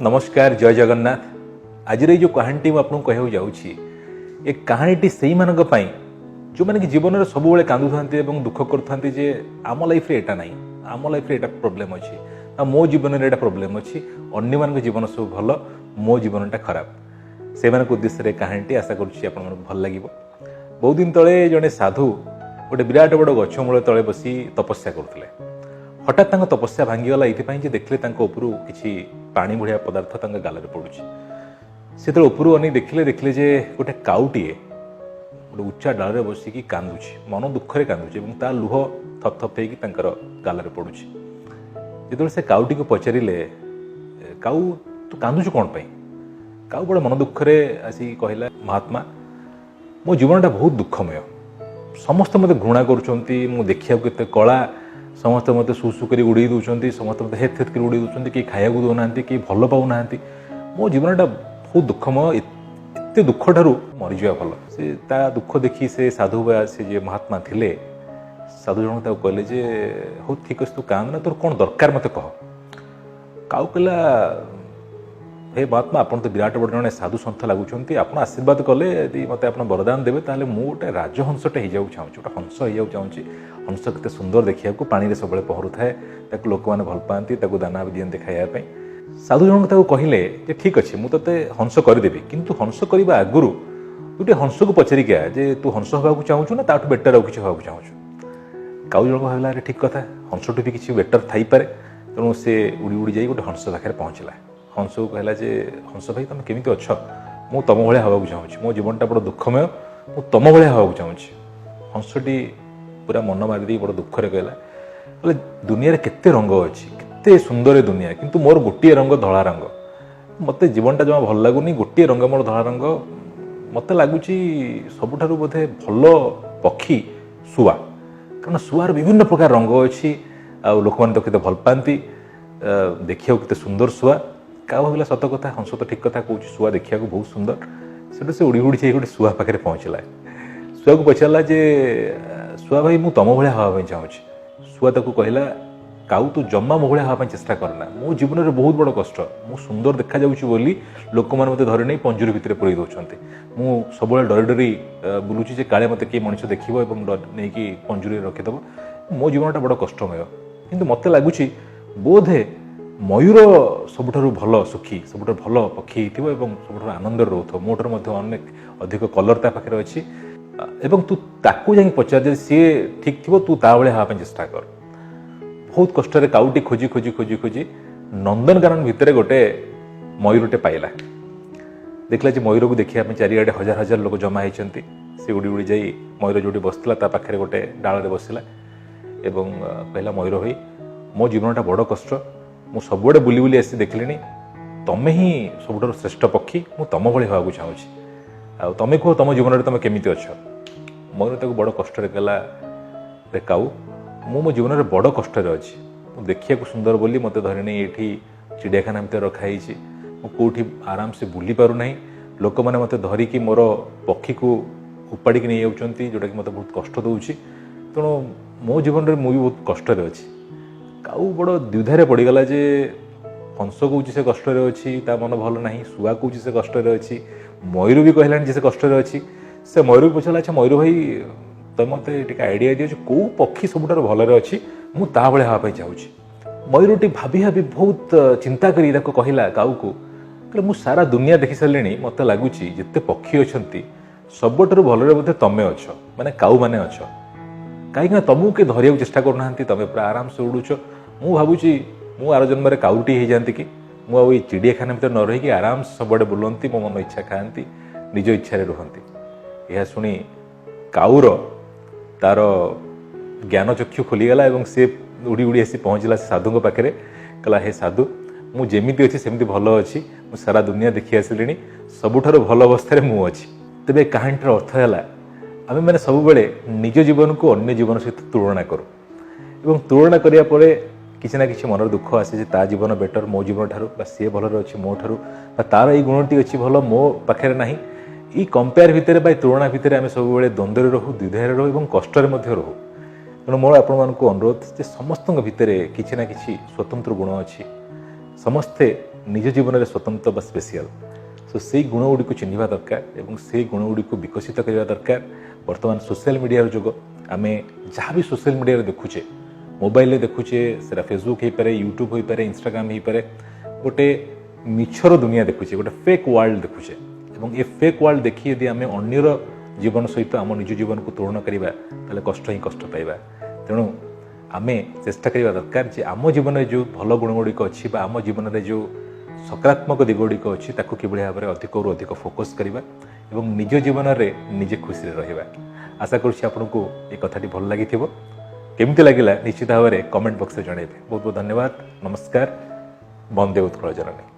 ନମସ୍କାର, ଜୟ ଜଗନ୍ନାଥ। ଆଜିର ଏଇ ଯେଉଁ କାହାଣୀଟି ମୁଁ ଆପଣଙ୍କୁ କହିବାକୁ ଯାଉଛି, ଏ କାହାଣୀଟି ସେଇମାନଙ୍କ ପାଇଁ ଯେଉଁମାନେ କି ଜୀବନରେ ସବୁବେଳେ କାନ୍ଦୁଥାନ୍ତି ଏବଂ ଦୁଃଖ କରୁଥାନ୍ତି ଯେ ଆମ ଲାଇଫରେ ଏଇଟା ନାହିଁ, ଆମ ଲାଇଫରେ ଏଇଟା ପ୍ରୋବ୍ଲେମ୍ ଅଛି ନା ମୋ ଜୀବନରେ ଏଇଟା ପ୍ରୋବ୍ଲେମ୍ ଅଛି, ଅନ୍ୟମାନଙ୍କ ଜୀବନ ସବୁ ଭଲ, ମୋ ଜୀବନଟା ଖରାପ। ସେମାନଙ୍କ ଉଦ୍ଦେଶ୍ୟରେ ଏ କାହାଣୀଟି ଆଶା କରୁଛି ଆପଣମାନଙ୍କୁ ଭଲ ଲାଗିବ। ବହୁତ ଦିନ ତଳେ ଜଣେ ସାଧୁ ଗୋଟେ ବିରାଟ ବଡ଼ ଗଛ ମୂଳ ତଳେ ବସି ତପସ୍ୟା କରୁଥିଲେ। ହଠାତ୍ ତାଙ୍କ ତପସ୍ୟା ଭାଙ୍ଗିଗଲା ଏଇଥିପାଇଁ ଯେ ଦେଖିଲେ ତାଙ୍କ ଉପରୁ କିଛି ପାଣି ଭଳିଆ ପଦାର୍ଥ ତାଙ୍କ ଗାଲରେ ପଡୁଛି। ସେ ଯେତେବେଳେ ଉପରୁ ଅନେଇ ଦେଖିଲେ, ଦେଖିଲେ ଯେ ଗୋଟେ କାଉଟିଏ ଗୋଟେ ଉଚ୍ଚା ଡାଳରେ ବସିକି କାନ୍ଦୁଛି, ମନ ଦୁଃଖରେ କାନ୍ଦୁଛି ଏବଂ ତା ଲୁହ ଥପ ଥପ ହେଇକି ତାଙ୍କର ଗାଲରେ ପଡୁଛି। ଯେତେବେଳେ ସେ କାଉଟିକୁ ପଚାରିଲେ, "କାଉ, ତୁ କାନ୍ଦୁଛୁ କ'ଣ ପାଇଁ?" କାଉ ବଡ଼ ମନ ଦୁଃଖରେ ଆସିକି କହିଲା, "ମହାତ୍ମା, ମୋ ଜୀବନଟା ବହୁତ ଦୁଃଖମୟ। ସମସ୍ତେ ମୋତେ ଘୃଣା କରୁଛନ୍ତି। ମୁଁ ଦେଖିବାକୁ ଏତେ କଳା, ସମସ୍ତେ ମୋତେ ସୁ ସୁ କରି ଉଡ଼େଇ ଦେଉଛନ୍ତି, ସମସ୍ତେ ମୋତେ ହେତ୍ ହେତ୍ କରି ଉଡ଼େଇ ଦେଉଛନ୍ତି। କେହି ଖାଇବାକୁ ଦେଉନାହାନ୍ତି, କେହି ଭଲ ପାଉନାହାନ୍ତି। ମୋ ଜୀବନଟା ବହୁତ ଦୁଃଖମୟ। ଏତେ ଦୁଃଖ ଠାରୁ ମରିଯିବା ଭଲ।" ସେ ତା ଦୁଃଖ ଦେଖି ସେ ସାଧୁ ବା ସେ ଯିଏ ମହାତ୍ମା ଥିଲେ, ସାଧୁ ଜଣକ ତାକୁ କହିଲେ ଯେ ହଉ, ଠିକ୍ ଅଛି, ତୁ କାନ୍ଦ ନା, ତୋର କ'ଣ ଦରକାର ମୋତେ କହ। କାଉ କହିଲା, "ହେ ମହାତ୍ମା, ଆପଣ ତ ବିରାଟ ବଡ଼ ଜଣେ ସାଧୁ ସନ୍ଥ ଲାଗୁଛନ୍ତି। ଆପଣ ଆଶୀର୍ବାଦ କଲେ, ଯଦି ମୋତେ ଆପଣ ବରଦାନ ଦେବେ, ତାହେଲେ ମୁଁ ଗୋଟେ ରାଜହଂସଟେ ହେଇଯିବାକୁ ଚାହୁଁଛି, ଗୋଟେ ହଂସ ହେଇଯିବାକୁ ଚାହୁଁଛି। ହଂସ କେତେ ସୁନ୍ଦର ଦେଖିବାକୁ, ପାଣିରେ ସବୁବେଳେ ପହଁରୁଥାଏ, ତାକୁ ଲୋକମାନେ ଭଲ ପାଆନ୍ତି, ତାକୁ ଦାନା ବି ଦିଅନ୍ତି ଖାଇବା ପାଇଁ।" ସାଧୁ ଜଣକ ତାକୁ କହିଲେ ଯେ ଠିକ୍ ଅଛି, ମୁଁ ତୋତେ ହଂସ କରିଦେବି, କିନ୍ତୁ ହଂସ କରିବା ଆଗରୁ ତୁ ଟିକେ ହଂସକୁ ପଚାରିକି ଆ ଯେ ତୁ ହଂସ ହେବାକୁ ଚାହୁଁଛୁ ନା ତାଠୁ ବେଟର ଆଉ କିଛି ହେବାକୁ ଚାହୁଁଛୁ। କାଉ ଜଣକ ଭାବିଲା, ଆରେ ଠିକ୍ କଥା, ହଂସଠୁ ବି କିଛି ବେଟର ଥାଇପାରେ। ତେଣୁ ସେ ଉଡ଼ି ଉଡ଼ି ଯାଇ ଗୋଟେ ହଂସ ପାଖରେ ପହଞ୍ଚିଲା। ହଂସକୁ କହିଲା ଯେ ହଂସ ଭାଇ, ତମେ କେମିତି ଅଛ? ମୁଁ ତମ ଭଳିଆ ହେବାକୁ ଚାହୁଁଛି। ମୋ ଜୀବନଟା ବଡ଼ ଦୁଃଖମୟ, ମୁଁ ତମ ଭଳିଆ ହେବାକୁ ଚାହୁଁଛି। ହଂସଟି ପୁରା ମନ ମାରିଦେଇ ବଡ଼ ଦୁଃଖରେ କହିଲା, କହିଲେ, ଦୁନିଆରେ କେତେ ରଙ୍ଗ ଅଛି, କେତେ ସୁନ୍ଦର ଏ ଦୁନିଆ, କିନ୍ତୁ ମୋର ଗୋଟିଏ ରଙ୍ଗ, ଧଳା ରଙ୍ଗ। ମୋତେ ଜୀବନଟା ଜମା ଭଲ ଲାଗୁନି। ଗୋଟିଏ ରଙ୍ଗ ମୋର, ଧଳା ରଙ୍ଗ। ମୋତେ ଲାଗୁଛି ସବୁଠାରୁ ବୋଧେ ଭଲ ପକ୍ଷୀ ଶୁଆ, କାରଣ ଶୁଆର ବିଭିନ୍ନ ପ୍ରକାର ରଙ୍ଗ ଅଛି ଆଉ ଲୋକମାନେ ତାକୁ କେତେ ଭଲ ପାଆନ୍ତି। ଦେଖିବାକୁ କେତେ ସୁନ୍ଦର ଶୁଆ। କାଉ ଭାବିଲା, ସତ କଥା, ହଂସ ତ ଠିକ କଥା କହୁଛି, ଶୁଆ ଦେଖିବାକୁ ବହୁତ ସୁନ୍ଦର। ସେଠୁ ସେ ଉଡ଼ି ଉଡ଼ି ଯାଇ ଗୋଟେ ଶୁଆ ପାଖରେ ପହଞ୍ଚିଲା। ଶୁଆକୁ ପଚାରିଲା ଯେ ଶୁଆ ଭାଇ, ମୁଁ ତମ ଭଳିଆ ହେବା ପାଇଁ ଚାହୁଁଛି। ଶୁଆ ତାକୁ କହିଲା, କାଉ, ତୁ ଜମା ମୋ ଭଳିଆ ହେବା ପାଇଁ ଚେଷ୍ଟା କରନା। ମୋ ଜୀବନରେ ବହୁତ ବଡ଼ କଷ୍ଟ। ମୁଁ ସୁନ୍ଦର ଦେଖାଯାଉଛି ବୋଲି ଲୋକମାନେ ମୋତେ ଧରି ନେଇ ପଞ୍ଜୁରୀ ଭିତରେ ପୁରେଇ ଦେଉଛନ୍ତି। ମୁଁ ସବୁବେଳେ ଡରି ଡରି ବୁଲୁଛି ଯେ କାଳେ ମୋତେ କିଏ ମଣିଷ ଦେଖିବ ଏବଂ ନେଇକି ପଞ୍ଜୁରୀରେ ରଖିଦେବ। ମୋ ଜୀବନଟା ବଡ଼ କଷ୍ଟମୟ। କିନ୍ତୁ ମୋତେ ଲାଗୁଛି ବୋଧେ ମୟୂର ସବୁଠାରୁ ଭଲ ସୁଖୀ, ସବୁଠାରୁ ଭଲ ପକ୍ଷୀ ହେଇଥିବ ଏବଂ ସବୁଠାରୁ ଆନନ୍ଦରେ ରହୁଥିବ। ମୋ ଠାରୁ ମଧ୍ୟ ଅନେକ ଅଧିକ କଲର୍ ତା ପାଖରେ ଅଛି ଏବଂ ତୁ ତାକୁ ଯାଇକି ପଚାର, ଯଦି ସିଏ ଠିକ୍ ଥିବ, ତୁ ତା ଭଳିଆ ହେବା ପାଇଁ ଚେଷ୍ଟା କର। ବହୁତ କଷ୍ଟରେ କାଉଟି ଖୋଜି ଖୋଜି ଖୋଜି ଖୋଜି ନନ୍ଦନକାନନ ଭିତରେ ଗୋଟେ ମୟୂରଟେ ପାଇଲା। ଦେଖିଲା ଯେ ମୟୂରକୁ ଦେଖିବା ପାଇଁ ଚାରିଆଡ଼େ ହଜାର ହଜାର ଲୋକ ଜମା ହେଇଛନ୍ତି। ସେ ଉଡ଼ି ଉଡ଼ି ଯାଇ ମୟୂର ଯୋଉଠି ବସିଥିଲା ତା ପାଖରେ ଗୋଟେ ଡାଳରେ ବସିଲା ଏବଂ କହିଲା, ମୟୂର ଭାଇ, ମୋ ଜୀବନଟା ବଡ଼ କଷ୍ଟ। ମୁଁ ସବୁଆଡ଼େ ବୁଲି ବୁଲି ଆସି ଦେଖିଲିଣି, ତମେ ହିଁ ସବୁଠାରୁ ଶ୍ରେଷ୍ଠ ପକ୍ଷୀ। ମୁଁ ତମ ଭଳି ହେବାକୁ ଚାହୁଁଛି। ଆଉ ତମେ କୁହ, ତମ ଜୀବନରେ ତମେ କେମିତି ଅଛ? ମୟୂର ତାକୁ ବଡ଼ କଷ୍ଟରେ କହିଲା, ରେ କାଉ, ମୁଁ ମୋ ଜୀବନରେ ବଡ଼ କଷ୍ଟରେ ଅଛି। ମୁଁ ଦେଖିବାକୁ ସୁନ୍ଦର ବୋଲି ମୋତେ ଧରି ନେଇ ଏଇଠି ଚିଡ଼ିଆଖାନା ଭିତରେ ରଖାହେଇଛି। ମୁଁ କେଉଁଠି ଆରାମସେ ବୁଲି ପାରୁନାହିଁ। ଲୋକମାନେ ମୋତେ ଧରିକି ମୋର ପକ୍ଷୀକୁ ଉପାଡ଼ିକି ନେଇଯାଉଛନ୍ତି, ଯେଉଁଟାକି ମୋତେ ବହୁତ କଷ୍ଟ ଦେଉଛି। ତେଣୁ ମୋ ଜୀବନରେ ମୁଁ ବି ବହୁତ କଷ୍ଟରେ ଅଛି। କାଉ ବଡ଼ ଦ୍ୱିଧାରେ ପଡ଼ିଗଲା ଯେ ହଂସ କହୁଛି ସେ କଷ୍ଟରେ ଅଛି, ତା ମନ ଭଲ ନାହିଁ, ଶୁଆ କହୁଛି ସେ କଷ୍ଟରେ ଅଛି, ମୟୂର ବି କହିଲାଣି ଯେ ସେ କଷ୍ଟରେ ଅଛି। ସେ ମୟୂରକୁ ପଚାରିଲା, ଆଚ୍ଛା ମୟୂର ଭାଇ, ତମେ ମୋତେ ଟିକେ ଆଇଡ଼ିଆ ଦିଅ ଯେ କୋଉ ପକ୍ଷୀ ସବୁଠାରୁ ଭଲରେ ଅଛି, ମୁଁ ତା ଭଳିଆ ହେବା ପାଇଁ ଚାହୁଁଛି। ମୟୂରଟି ଭାବି ଭାବି ବହୁତ ଚିନ୍ତା କରି ତାକୁ କହିଲା କାଉକୁ, କହିଲେ, ମୁଁ ସାରା ଦୁନିଆ ଦେଖି ସାରିଲିଣି। ମୋତେ ଲାଗୁଛି ଯେତେ ପକ୍ଷୀ ଅଛନ୍ତି, ସବୁଠାରୁ ଭଲରେ ବୋଧେ ତମେ ଅଛ, ମାନେ କାଉମାନେ ଅଛ। କାହିଁକିନା ତମକୁ କେହି ଧରିବାକୁ ଚେଷ୍ଟା କରୁନାହାନ୍ତି, ତମେ ପୁରା ଆରାମସେ ଉଡ଼ୁଛ। ମୁଁ ଭାବୁଛି ମୁଁ ଆର ଜନ୍ମରେ କାଉଟି ହେଇଯାନ୍ତି କି, ମୁଁ ଆଉ ଏଇ ଚିଡ଼ିଆଖାନା ଭିତରେ ନ ରହିକି ଆରାମସେ ସବୁଆଡ଼େ ବୁଲନ୍ତି, ମୋ ମନ ଇଚ୍ଛା ଖାଆନ୍ତି, ନିଜ ଇଚ୍ଛାରେ ରୁହନ୍ତି। ଏହା ଶୁଣି କାଉର ତାର ଜ୍ଞାନ ଚକ୍ଷୁ ଖୋଲିଗଲା ଏବଂ ସେ ଉଡ଼ି ଉଡ଼ି ଆସି ପହଞ୍ଚିଲା ସେ ସାଧୁଙ୍କ ପାଖରେ। କହିଲା, ହେ ସାଧୁ, ମୁଁ ଯେମିତି ଅଛି ସେମିତି ଭଲ ଅଛି। ମୁଁ ସାରା ଦୁନିଆ ଦେଖି ଆସିଲିଣି, ସବୁଠାରୁ ଭଲ ଅବସ୍ଥାରେ ମୁଁ ଅଛି। ତେବେ କାହାଣୀଟିର ଅର୍ଥ ହେଲା, ଆମେମାନେ ସବୁବେଳେ ନିଜ ଜୀବନକୁ ଅନ୍ୟ ଜୀବନ ସହିତ ତୁଳନା କରୁ ଏବଂ ତୁଳନା କରିବା ପରେ କିଛି ନା କିଛି ମନରେ ଦୁଃଖ ଆସେ ଯେ ତା ଜୀବନ ବେଟର ମୋ ଜୀବନ ଠାରୁ, ବା ସିଏ ଭଲରେ ଅଛି ମୋ ଠାରୁ, ବା ତାର ଏଇ ଗୁଣଟି ଅଛି ଭଲ, ମୋ ପାଖରେ ନାହିଁ। ଏଇ କମ୍ପେୟାର ଭିତରେ ବା ଏଇ ତୁଳନା ଭିତରେ ଆମେ ସବୁବେଳେ ଦ୍ୱନ୍ଦ୍ୱରେ ରହୁ, ଦ୍ୱିଧାରେ ରହୁ ଏବଂ କଷ୍ଟରେ ମଧ୍ୟ ରହୁ। ତେଣୁ ମୋର ଆପଣମାନଙ୍କୁ ଅନୁରୋଧ ଯେ ସମସ୍ତଙ୍କ ଭିତରେ କିଛି ନା କିଛି ସ୍ୱତନ୍ତ୍ର ଗୁଣ ଅଛି। ସମସ୍ତେ ନିଜ ଜୀବନରେ ସ୍ୱତନ୍ତ୍ର ବା ସ୍ପେସିଆଲ। ସୋ ସେଇ ଗୁଣ ଗୁଡ଼ିକୁ ଚିହ୍ନିବା ଦରକାର ଏବଂ ସେଇ ଗୁଣ ଗୁଡ଼ିକୁ ବିକଶିତ କରିବା ଦରକାର। ବର୍ତ୍ତମାନ ସୋସିଆଲ ମିଡ଼ିଆର ଯୁଗ। ଆମେ ଯାହା ବି ସୋସିଆଲ ମିଡ଼ିଆରେ ଦେଖୁଛେ, ମୋବାଇଲରେ ଦେଖୁଛେ, ସେଟା ଫେସବୁକ୍ ହେଇପାରେ, ୟୁଟ୍ୟୁବ୍ ହୋଇପାରେ, ଇନଷ୍ଟାଗ୍ରାମ ହେଇପାରେ, ଗୋଟେ ମିଛର ଦୁନିଆ ଦେଖୁଛେ, ଗୋଟେ ଫେକ୍ ୱାର୍ଲଡ ଦେଖୁଛେ। ଏବଂ ଏ ଫେକ୍ ୱାର୍ଲଡ ଦେଖି ଯଦି ଆମେ ଅନ୍ୟର ଜୀବନ ସହିତ ଆମ ନିଜ ଜୀବନକୁ ତୁଳନା କରିବା, ତାହେଲେ କଷ୍ଟ ହିଁ କଷ୍ଟ ପାଇବା। ତେଣୁ ଆମେ ଚେଷ୍ଟା କରିବା ଦରକାର ଯେ ଆମ ଜୀବନରେ ଯେଉଁ ଭଲ ଗୁଣ ଗୁଡ଼ିକ ଅଛି ବା ଆମ ଜୀବନରେ ଯେଉଁ ସକାରାତ୍ମକ ଦିଗ ଗୁଡ଼ିକ ଅଛି, ତାକୁ କିଭଳି ଭାବରେ ଅଧିକରୁ ଅଧିକ ଫୋକସ୍ କରିବା ଏବଂ ନିଜ ଜୀବନରେ ନିଜେ ଖୁସିରେ ରହିବା। ଆଶା କରୁଛି ଆପଣଙ୍କୁ ଏ କଥାଟି ଭଲ ଲାଗିଥିବ। କେମିତି ଲାଗିଲା, ନିଶ୍ଚିତ ଭାବରେ କମେଣ୍ଟ ବକ୍ସରେ ଜଣାଇବେ। ବହୁତ ବହୁତ ଧନ୍ୟବାଦ। ନମସ୍କାର। ବନ୍ଦେ ଉତ୍କଳ ଜନନୀ।